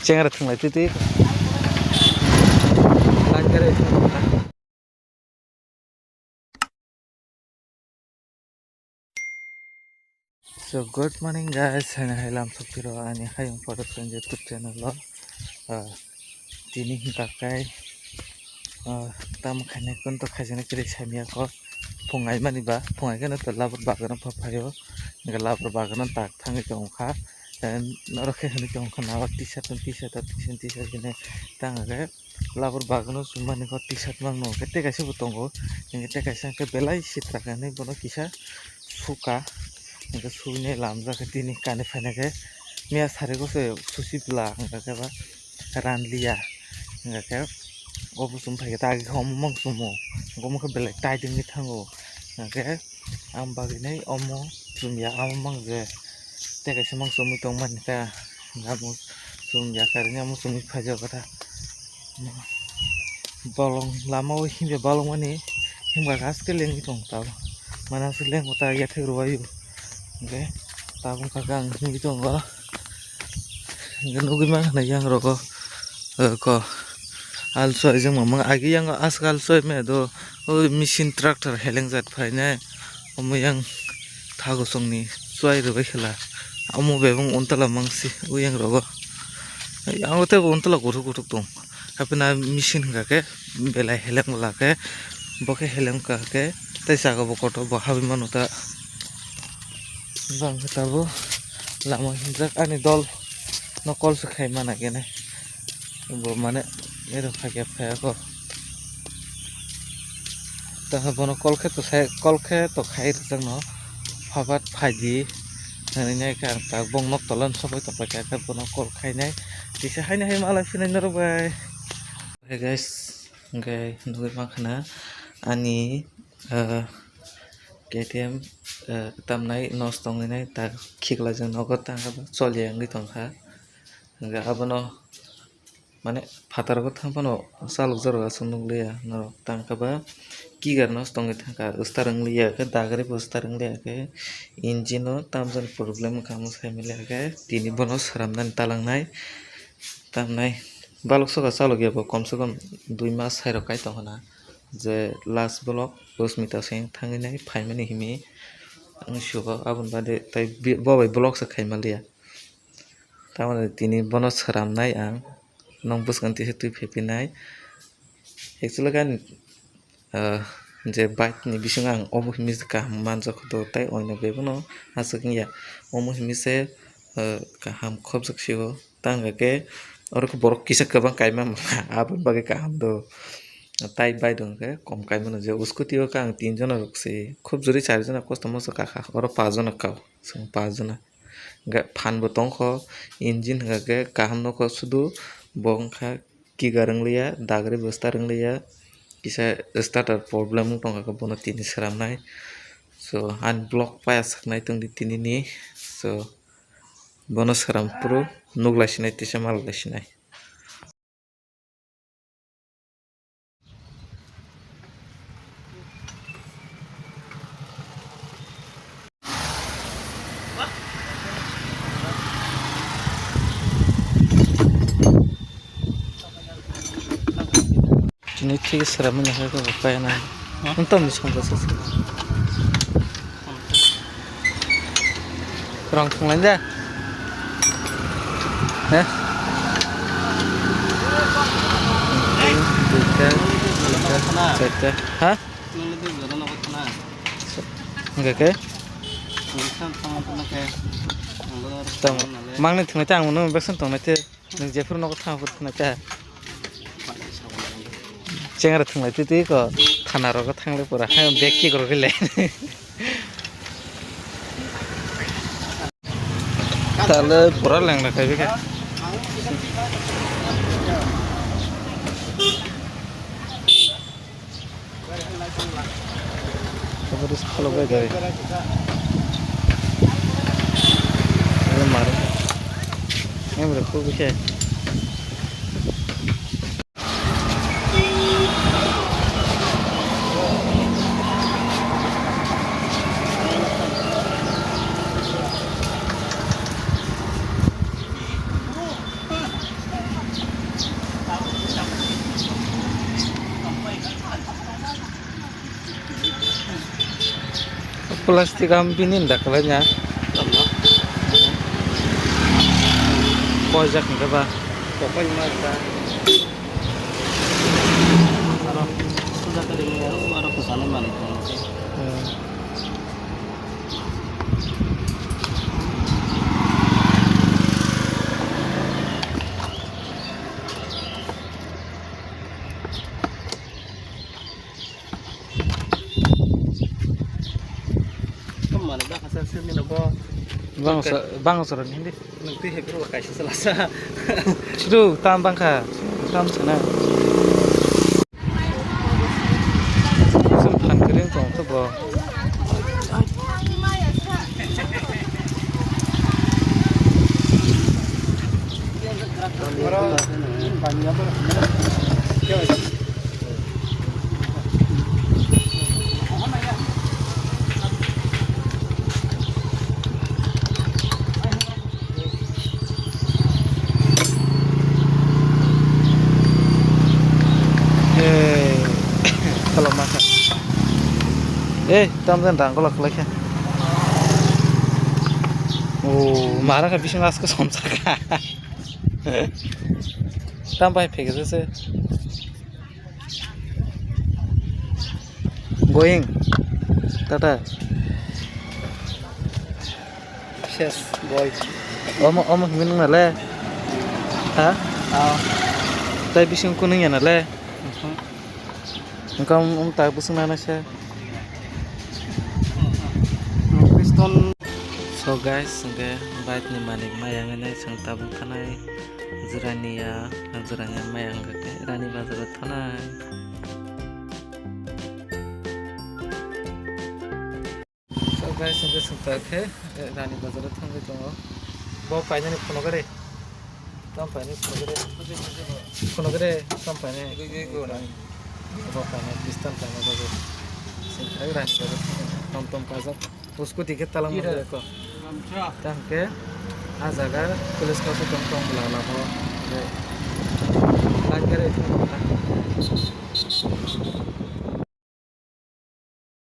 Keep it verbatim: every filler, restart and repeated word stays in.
Chengra thwnglai twi twi. Line gari. So, good morning guys, haino hai lam sokphiro ani Hayung Production YouTube channel o. Ah, tini hwnkha khe, ah, tamo khainai kunto khaijaknai kwrwi saimanya kho. Phung aimani ba, phung aikhe no to labur bagano pha phaio. Hwnkhe labur bagano tak thangwi tongkha. Then norok khe hwnwi tongkha na o t-shirt, t-shirt, t-shirt, t-shirt hinwi tang khe. Labur bagano chumani kho t-shirt mangno hwnkhe tei kaisa bo tongo, hwnkhe tei kaisa hwnkhe belai sitra khe hinwi bono kisa suka, hwnkhe suinai lamjak khe tini kani phainai khe miya sari gose susi bwla hwnkha khe ba ranliya, hwnkha khe obo chum phaikhe ta agi khe omo mangchumo, omo khe belai tight wngwi thango, hwnkha khe. Ang bagwi nai omo chumya, amo mang je tei kaisa mang chumui tongmani ta, amo chumya karwi amo chumui phaijago ta. Bolong lama o himya balokmani himkha khe aske lengwi tong ta, mana se lengo ta yathek rwbaio hwnkhe tabuk kha khe ang himwi tongo. Hwnkhe nugui mankha na yang rogo, eh, ko alsoi jeng mamang agi yang aswk alsoi me do o machine tractor helengjak phainai omo yang thago songni chuai rwbai khela omo bebang untala mangsi o yang rogo yang tei bo untala kuthuk kuthuk tong haphina machine hwnkha khe belai heleng bwla khe bo khe heleng ka khe tei saka bo kotor bo habwi mano ta. Bang khe tabuk lama himjak ani dol no call se khai mana khe nai. Bo mane ero phai khe phai ako. Ta bono call khe to sai, call khe to khai rijak no. Phabat phai di. Nani nai khe ang tak bong nok tolan sobai tong pai kha khe bono call khai nai. Tisa hai nai hai malai phinai norok bai. Hey guys, hwnkhe nugui mankha na ani, ah, K T M, eh, tamnai nos tongwi nai tak khiklajak nogo tangkha ba choliya wngwi tongkha. Hwnkhe abono mane phataro thang phano chalokjak rok aswk nukliya norok tangkha ba kigar nos tongwi thangkha start wngliya khe dagri bo start wngliya khe engine o tamjani problem wngkha omo sai manliya khe tini bono swnamnani talangnai tamnai balok soka chalokya bo komse kom dui mas sairok kai tongkha na. Je last vlog Rosmita se thangwi nai phaimani himi ang sugo aboni bade tei bo bai vlog se khaima liya tamoni tini bono swnamnai ang nong bwskang tisa twi phai phinai actually ani ah, je bike ni bisingo ang omo himi se kaham manjak do tei oino bebak no aswk wngya omo himi se ah, kaham khobjak sio. Tang hwnkhe oro khe borok kisa kwbang kaima manya, aboni bagwi kaham do. Tai bike rok hwnkhe kom kaimano, je scooty o khe ang tin jona rok se, khub jori char jona kosto moso kakha, oro pas jona kao, chwng pas jona. Hwnkhe phan bo tongkho, engine hwnkhe kaham nokho, sudu bo wngkha kigar wngliya, dagri bo start wngliya, kisa starter problem wng tongkha, bono tini swnamnai. So, ani vlog paya saknai tongdi tinini. So, bono swnam phuru nuklai sinai tisa malai sinai. Chini thik sera manya hai ko kaya na. Untam ni songko sa. Rong thung lain da. He? Duita, duita, charta. Ha? Enggak ke? Tamo. Mang ni thung nai te ang mano beksan tong nai te. Nwng jephuru nogo thang phuru khna kha. Chengra thwnglai twi twi ko thana rogo thanglai pura hai bag kick rok le. Tale pura lengla khai bikha. Abo ris khalo bai gari. Abo maro. Em re khu bikhe. Plastic am bini da khlai nya. Koi jak hwnkhe ba. Aro puja kari aro kwchangni manwi tongo. Hmm. Bang sa, bang sa rok hindi. Nang twi hai bro kaisa salasa. Chwrwk tam bangkha. Tam sana. Sum phan kwrwng tong to bo. Eh, kalau makan. Eh, tam dan rang kalau kalau kan. Oh, marah kan bisa ngas ke somsaka. Tam pai phege se. Going. Tata. Ses, boy. Omo, omo himwi nung nale? Ha? Ah. Tai bising kunung ya nale? Mhm. Engkau um tak bising nana se. Piston. So guys, hingke bike ni manik mayang ini sang tabuk thanai. Jurania, Jurania mayang kake Rani Bazar o thanai. So guys, hingke sungta khe, eh, Rani Bazar o thangwi tongo. Bo painani phono gare. Tam painani phono gare. Phono gare, tam painani. Bo painani, piston painani bo. Sungta Rani Bazar thangwi tongo. Tom tom kajak. Bo scooty khe talang manjak ko. Tang khe, ah jaga police kok tong tong bla labo. Line gare thangwi tongo.